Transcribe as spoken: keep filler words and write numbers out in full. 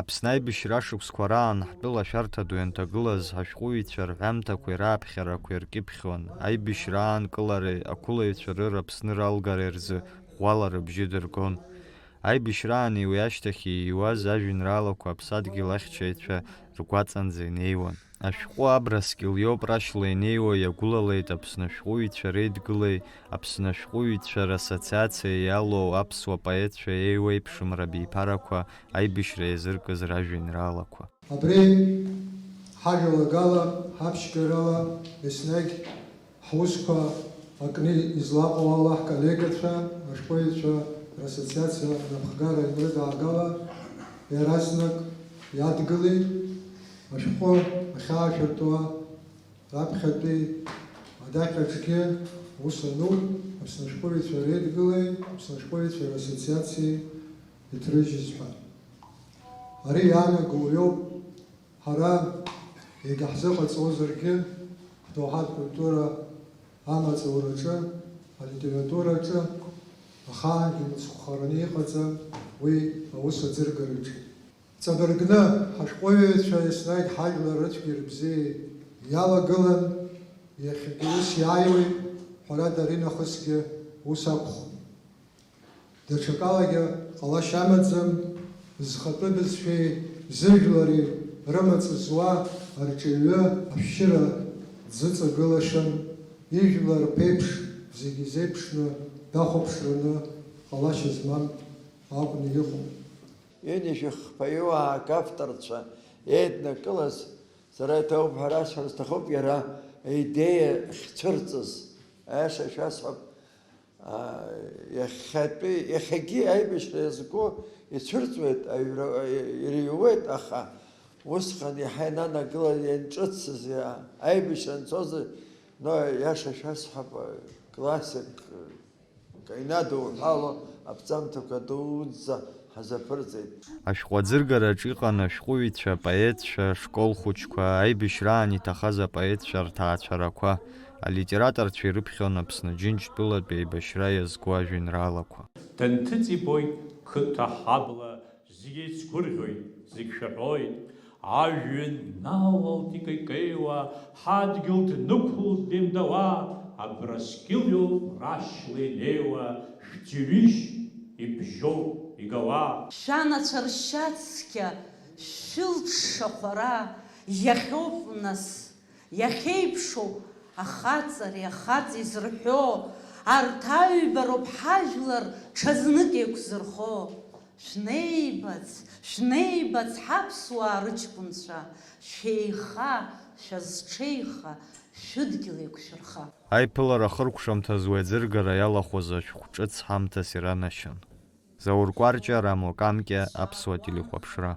Аԥсны аибашьра ашықәсқәа раан ҳтәыла ашәарҭа ду ианҭагылаз, ашәҟәыҩҩцәа рҳәамҭақәеи рааԥхьарақәеи ркьыԥхьуан, аибашьра аанкылареи ақәылаҩцәа рыр Аԥсны ралгареи рзы ӷәӷәала рыбжьы дыргон. Аибашьраани уи ашьҭахь ииуаз ажәеинраалақәа аԥсадгьыл ахьчаҩцәа ргәаҵанӡа инеиуан. Ашәҟәы Абрыскьыл иоуп рашьла инеиуа, иагәылалеит Аԥсны ашәҟәыҩҩцәа реидгылеи Аԥсны ашәҟәыҩҩцәа рассоциациеи иалоу аԥсуа поетцәа еиуеиԥшым рабиԥарақәа аибашьра иазыркыз ражәеинраалақәа. Абри ҳажәалагала, ҳаԥшьгарала еснагь ҳусқәа акны излаҟоу ала ҳколлегацәа, ашәҟәыҩҩцәа рассоциациа анапхгара ианрыдаагала, иаразнак иадгылеит. Ашәҟәы ахьаашәыртуа раԥхьатәи адаҟьаҿгьы ус ануп, Аԥсны ашәҟәыҩҩцәа реидгылеи Аԥсны ашәҟәыҩҩцәа рассоциациеи иҭрыжьыз ҳәа. Ари иаанаго уиоуп, ҳара егьаҳзыҟаҵозаргьы, ҳдоуҳатә культура амаҵураҿы, алитератураҿы ахаангьы мыцхәхараны иҟаӡам уи аус аӡыргараҿы. Ҵабыргны, ҳашәҟәыҩҩцәа еснагь ҳажәлар рыцәгьеи рыбзиеи иалагылан, иахьагьы ус иааиуеит, ҳәарада, аринахысгьы ус акәхоит. Даҽакалагьы ҟалашьа амаӡам, зхатәы бызшәеи зыжәлари рымаҵ зуа арҿиаҩы ашәшьыра дзыҵагылашам, ижәлар ԥеиԥш, зегьы изеиԥшны дахәаԥшраны ҟалашьа змам акәны иҟоуп. Ҩынҩажәи хԥаҩык авторцәа еиднакылаз, сара иҭоуп ҳәа расҳәар сҭахуп, иара аидеиа ахьцәырҵыз, аиаша шәасҳәап, аа, иахьатәи, иахьагьы аибашьра иазку ицәырҵуеит, аҩра, ирыҩуеит, аха усҟан иаҳа инанагылаз ианҿыцыз, иа-, аибашьра анцоз, но, иаша шәасҳәап, классик, Каинадоуҳәало аԥҵамҭақәа дуӡӡа ҳазаԥырҵеит. Ашәҟәы аӡыргараҿ иҟан ашәҟәыҩҩцәа, апоетцәа, ашкол хәыҷқәа, аибашьраан иҭахаз апоетцәа рҭаацәарақәа, алитераторцәа ирыԥхьон Аԥсны Џьынџьтәылатә еибашьра иазку ажәеинраалақәа. Данҭыҵ ибоит қыҭа ҳабла, зегь еицгәырӷьоит, зегь шәаҳәоит, ажәҩан налалт икеикеиуа, ҳадгьыл днықәлт деимдауа, Абрыскьыл иоуп рашьла инеиуа, шәӡырҩышь ибжьоуп игауа. Шәанацәа ршьацқьа, шәылҽшахәара иахьоуп нас. Иахьеиԥшу ахаҵареи ахаҵеи зырҳәо, арҭ аҩба роуп ҳажәлар ҽазнык еиқәзырхо. Шәнеибац, шәнеибац, ҳаԥсуаа рыҷкәынцәа, шәеиха, шәазҽеиха, шәыдгьыл еиқәшәырха. Аиԥылара ахыркәшамҭаз уи аӡыргара иалахәыз ашәҟә ҿыц ҳамҭас иранашьан. Заур Кәарҷиа, Рамло Камкиа, Аԥсуа телехәаԥшра.